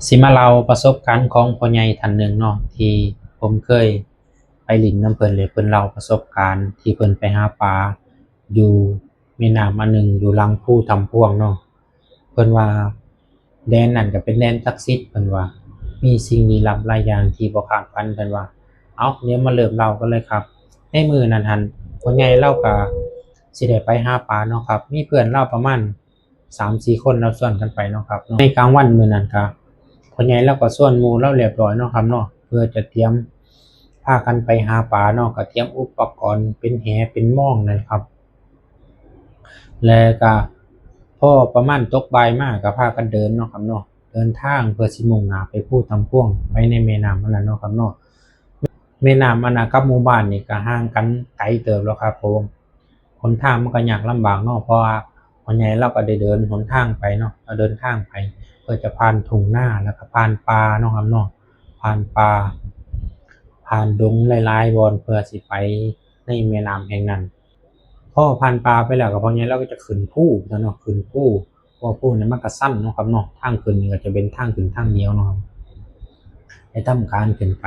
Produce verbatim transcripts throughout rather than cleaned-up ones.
สิมาเล่าประสบการณ์ของพ่อใหญ่ท่านหนึ่งเนาะ ที่ผมเคยไปหลิ้นนำเพิ่น เลยเพิ่นเล่าประสบการณ์ที่เพิ่นไปหาปลาอยู่แม่น้ำอันหนึ่งอยู่หลังภูถ้ำพวงเนาะ เพิ่นว่าแดนนั้นก็เป็นแดนศักดิ์สิทธิ์ เพิ่นว่ามีสิ่งลี้ลับหลายอย่างที่บ่คาดฝัน เพิ่นว่า เอ้า เดี๋ยวมาเริ่มเล่ากันเลยครับ ในมื้อนั้นหั่น พ่อใหญ่ลาวก็สิได้ไปหาปลาเนาะครับ มีเพื่อนลาวประมาณสามสี่คน ลาวชวนกันไปเนาะครับเนาะ ในกลางวันมื้อนั้นก็พ่อใหญ่ลาวก็ชวนหมู่ลาวเรียบร้อยเนาะครับเนาะ เพื่อจะเตรียมพากันไปหาปลาเนาะ ก็เตรียมอุปกรณ์เป็นแหเป็นมองนั่นครับ แล้วก็พอประมาณตกบ่ายมาก็พากันเดินเนาะครับเนาะ เดินทางเพื่อสิมุ่งหน้าไปภูถ้ำพวง ไปในแม่น้ำอันนั้นเนาะครับเนาะ แม่น้ำอันนั้นกับหมู่บ้านนี่ก็ห่างกันไกลเติบแล้วครับผม หนทางมันก็ยากลำบากเนาะ เพราะว่าพ่อใหญ่ลาวก็ได้เดินหนทางไปเนาะ ก็เดินทางไป เพื่อจะผ่านทุ่งนา แล้วก็ผ่านป่าเนาะครับเนาะ ผ่านป่า ผ่านดงหลายๆบ่อน เพื่อสิไปในแม่น้ำแห่งนั้น พอผ่านป่าไปแล้วก็พ่อใหญ่ลาวก็จะขึ้นภูซะเนาะ ขึ้นภู เพราะว่าภูนี่มันก็ชันเนาะครับเนาะ ทางขึ้นนี่ก็จะเป็นทางขึ้นทางเดียวเนาะครับ ได้ทำการขึ้นไป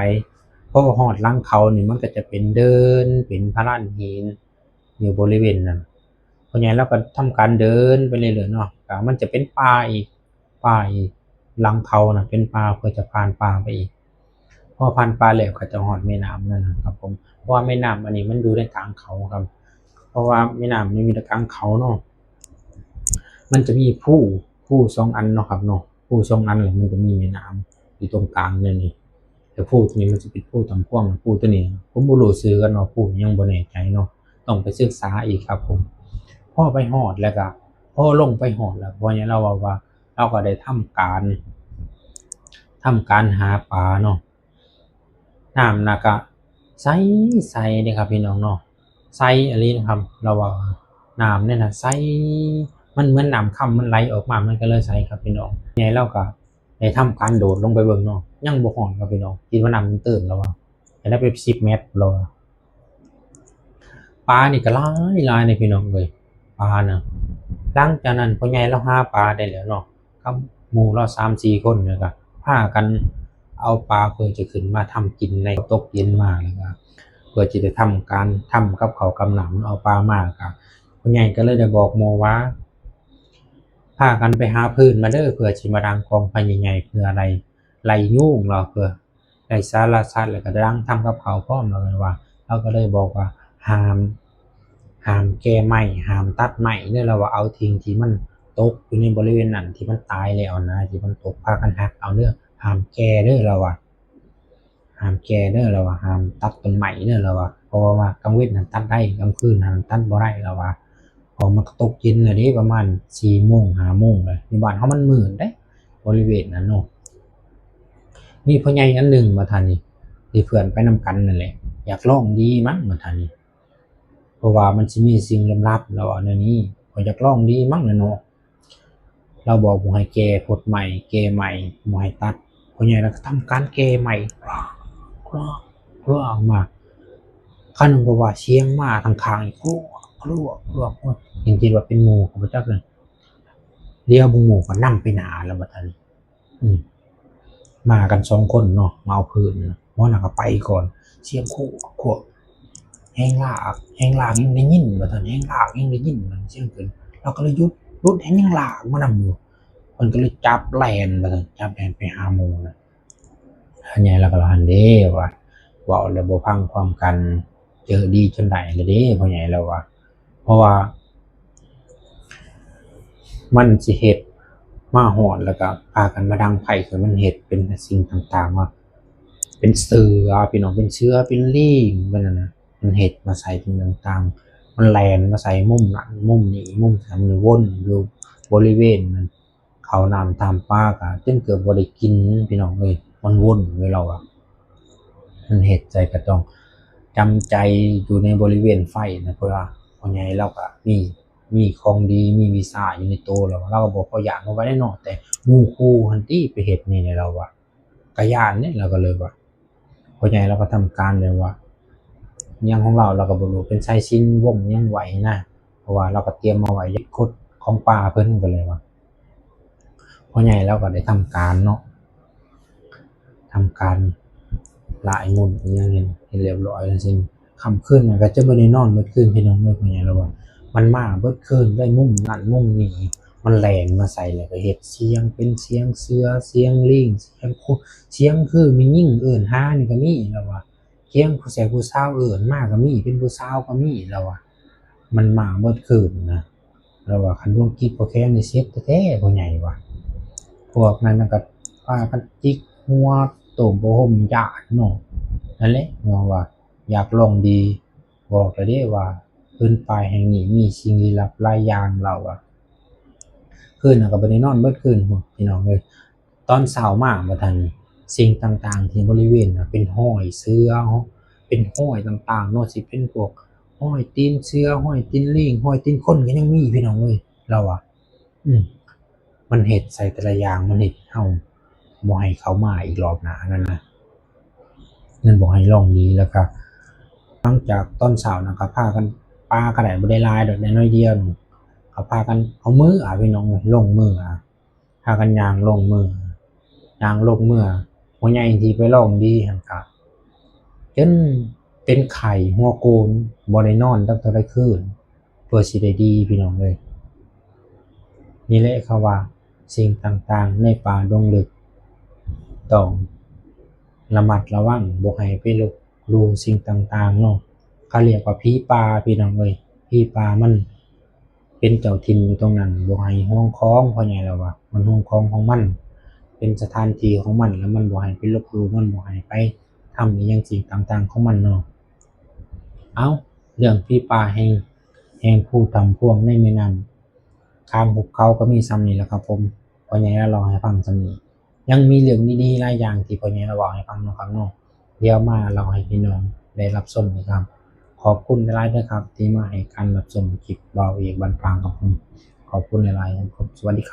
พอฮอดหลังเขานี่มันก็จะเป็นเดิน เป็นพะลานหิน อยู่บริเวณนั้น พ่อใหญ่ลาวก็ทำการเดินไปเรื่อยๆเนาะ ก็มันจะเป็นป่าอีก ป่าอีก หลังเขานะเป็นป่า เพื่อจะผ่านป่าไปอีก พอผ่านป่าแล้วก็จะฮอดแม่น้ำนั่นนะครับผม เพราะว่าแม่น้ำอันนี้มันอยู่ในกลางเขาครับ เพราะว่าแม่น้ำนี่มีแต่กลางเขาเนาะ มันจะมีภู ภูสองอันเนาะครับเนาะ ภูสองอันแล้วมันจะมีแม่น้ำอยู่ตรงกลางนั่นนี่ แต่ภูตัวนี้มันจะเป็นภูถ้ำพวง ภูตัวนี้ผมบ่รู้ชื่อกันเนาะ ภูยังบ่แน่ใจเนาะ ต้องไปศึกษาอีกครับผม พอไปฮอดแล้วก็ พอลงไปฮอดแล้ว พ่อใหญ่ลาวว่า ว่า ลาวก็ได้ทำการ ทำการหาปลาเนาะ น้ำน่ะก็ใส ใสเด้ครับพี่น้องเนาะ ใสอีหลีนะครับ ลาวว่าน้ำเนี่ยนะใส มันเหมือนน้ำคำมันไหลออกมา มันก็เลยใสครับพี่น้อง ใหญ่ลาวก็ได้ทำการโดดลงไปเบิ่งเนาะ ยังบ่ฮอดครับพี่น้อง คิดว่าน้ำมันตื้น ลาวว่า แต่ได้ไปสิบเมตร ลาวว่า ปลานี่ก็หลายหลายเลยพี่น้องเอ้ย ปลานะ หลังจากนั้นพ่อใหญ่ลาวหาปลาได้แล้วเนาะ กับหมู่ลาวสามสี่คนเนี่ยก็พากันเอาปลาเพื่อจะขึ้นมาทำกินในตกเย็นมาแล้วก็ เพื่อที่จะทำการทำกับข้าวกับน้ำ เอาปลามาก็ พ่อใหญ่ก็เลยได้บอกหมู่ว่า พากันไปหาฟืนมาเด้อ เพื่อสิมาดังกองไฟใหญ่ๆ เพื่อไล่ ไล่ยุง ลาวว่า เพื่อไล่สารสัตว์ แล้วก็ดังทำกับข้าวพร้อม ลาวว่า ลาวก็เลยบอกว่า ห้าม ห้ามแก่ไม้ ห้ามตัดไม้เด้อ ลาวว่า เอาถิ้งที่มันตกอยู่ในบริเวณนั้นที่มันตายแล้วนะ ที่มันตก พากันหักเอาเด้อ ห้ามแก่เด้อ ลาวว่า ห้ามแก่เด้อ ลาวว่า ห้ามตัดต้นไม้เด้อ ลาวว่า เพราะว่ากลางเว็นนั้นตัดได้ กลางคืนนั้นตัดบ่ได้ ลาวว่า เพราะมันก็ตกเย็นแล้วเด้ ประมาณสี่โมง ห้าโมงแล้ว อยู่บ้านเฮามันมืดเด้ บริเวณนั้นเนาะ มีพ่อใหญ่อันหนึ่ง บัดท่านี้ ที่เพื่อนไปนำกันนั่นแหละ อยากลองดีมั้ง บัดท่านี้ เพราะว่ามันสิมีสิ่งลึกลับ ลาวว่าแนวนี้ ก็อยากลองดีมั้งนะเนาะ ลาวบอกบ่ให้แก่โพดไม้ แก่ไม้ บ่ให้ตัด พ่อใหญ่ลาวก็ทำการแก่ไม้ ครอก ครอก ครอกออกมา คันบ่ว่าเสียงมาทางข้างอีก ครวก ครวก ครวก ยังคิดว่าเป็นหมู่ก็บ่จักเลย เดี๋ยวหมู่ก็นำไปหน้าแล้วบัดนี้ อืม มากันสองคนเนาะ มาเอาฟืนนะ หัวหน้าก็ไปก่อน เสียงครวก ครวก แฮงลาก แฮงลากยังได้ยิน บัดนี้ แฮงลากยังได้ยิน เสียงขึ้น ลาวก็เลยหยุด หยุด แฮงยังลากมานำอยู่ เพิ่นก็เลยจับแล่น บัดนี้ จับแล่นไปหาหมู่นะ พ่อใหญ่ลาวก็ว่าหั่นเด้ว่า เว้าแล้วบ่ฟังความกัน เจอดีจนได้ละเด้ พ่อใหญ่ลาวว่า เพราะว่า มันสิเฮ็ด มาฮอดแล้วก็พากันมาดังไฟ คือมันเฮ็ดเป็นสิ่งต่างๆ ว่า เป็นเสือ พี่น้อง เป็นเสือ เป็นลิง เป็นนั่นนะ มันเฮ็ดมาใส่สิ่งต่างๆ มันแล่นมาใส่มุมนั้น มุมนี้ มุมนั้น วนอยู่บริเวณนั้น ข้าวน้ำตามป่าก็จนเกือบบ่ได้กิน พี่น้องเอ้ย มันวนอยู่ ลาวว่า มันเฮ็ดใส่ก็ต้องจำใจอยู่ในบริเวณไฟนะ เพราะว่าพ่อใหญ่ลาวก็มี มีของดี มีวิชาอยู่ในตัว ลาวว่า ลาวก็บ่ค่อยย้าน ลาวว่าได้เนาะ แต่หมู่คู่หั่นติไปเฮ็ดนี่ ลาวว่า ก็ย้านเด้ ลาวก็เลยว่า พ่อใหญ่ลาวก็ทำการแบบว่า หยังของลาว ลาวก็บ่รู้ เป็นสายสิญจน์วงหยังไว้นะ เพราะว่าลาวก็เตรียมมาไว้ คดของป่าเพิ่น ก็เลยว่า พ่อใหญ่ลาวก็ได้ทำการเนาะ ทำการหลายมุมอหย่างเห็นเห็นเรียบร้อยแล้วสิค่ำคืนนั้นก็จะบ่ได้นอนเบิดคืนพี่น้องเอ้ย พ่อใหญ่ลาวว่า มันมาเบิดคืนได้มุมนั่นมุมนี้ มันแล่นมาใส่แล้วก็เฮ็ดเสียงเป็นเสียงเสือเสียงลิงเสียงคุเสียงคือแม่นญิงเอิ้นหานี่ก็มีลาวว่า เสียงผู้แสบผู้สาวเอิ้นมาก็มีเป็นผู้สาวก็มีลาวว่า มันมาเบิดคืนนะลาวว่า คันดวงจิตบ่แข็งนี่เสร็จแท้ๆ พ่อใหญ่ว่า พวกนั้นมันก็พากันจิกหัวโต้มผ้าห่มย้านเนาะ นั่นแหละเนาะว่า อยากลองดี บอกแล้วเด้ว่าพื้นป่าแห่งนี้มีสิ่งลี้ลับหลายอย่างลาวว่า คืนนั้นก็บ่ได้นอนเบิดคืนพุ้นพี่น้องเอ้ย ตอนเช้ามาบัดนี้สิ่งต่างๆที่บริเวณน่ะเป็นฮอยเสือ เป็นฮอยต่างๆเนาะ สิเป็นพวกฮอยตีนเสือ ฮอยตีนลิง ฮอยตีนคนก็ยังมีพี่น้องเอ้ย ลาวว่า อืม มันเฮ็ดใส่แต่ละอย่าง มันเฮ็ดเฮาบ่ให้เขามาอีกรอบหน้านั่นนะ มันบ่ให้ลองดี แล้วก็หลังจากตอนเช้านะก็พากัน ปลาก็ได้บ่ได้หลายดอก ได้น้อยเดียวหนึ่ง ก็พากันเอามืออ่ะพี่น้อง ลงมืออ่ะ พากันย่างลงมือ ย่างลงมือ พ่อใหญ่ที่ไปลองดีหั่นก็ จนเป็นไข้หัวโกน บ่ได้นอนตั้งแต่ละคืน เพื่อสิได้ดีพี่น้องเอ้ย นี่แหละเขาว่าสิ่งต่างๆในป่าดงลึก ต้องระมัดระวัง บ่ให้ไปลบหลู่สิ่งต่างๆเนาะ เขาเรียกว่าผีป่าพี่น้องเอ้ย ผีป่ามันเป็นเจ้าถิ่นอยู่ตรงนั้น บ่ให้ห่วงของ พ่อใหญ่ลาวว่า มันห่วงของของมัน เป็นสถานที่ของมัน แล้วมันบ่ให้ไปลบหลู่ มันบ่ให้ไปทำอีหยังสิ่งต่างๆของมันเนาะ เอ้า เรื่องผีป่าแห่ง แห่งภูถ้ำพวงในแม่น้ำข้ามหุบเขาก็มีส่ำนี้แหละครับผม พ่อใหญ่ลาวเล่าให้ฟังส่ำนี้ ยังมีเรื่องดีๆหลายอย่างที่พ่อใหญ่ลาวเล่าให้ฟังเนาะครับเนาะ เดี๋ยวมาเล่าให้พี่น้องได้รับชมอีกครับ ขอบคุณหลายๆเด้อครับ ที่มาให้การรับชมคลิปบ่าวเอกบ้านฟางครับผม ขอบคุณหลายๆครับ สวัสดีครับ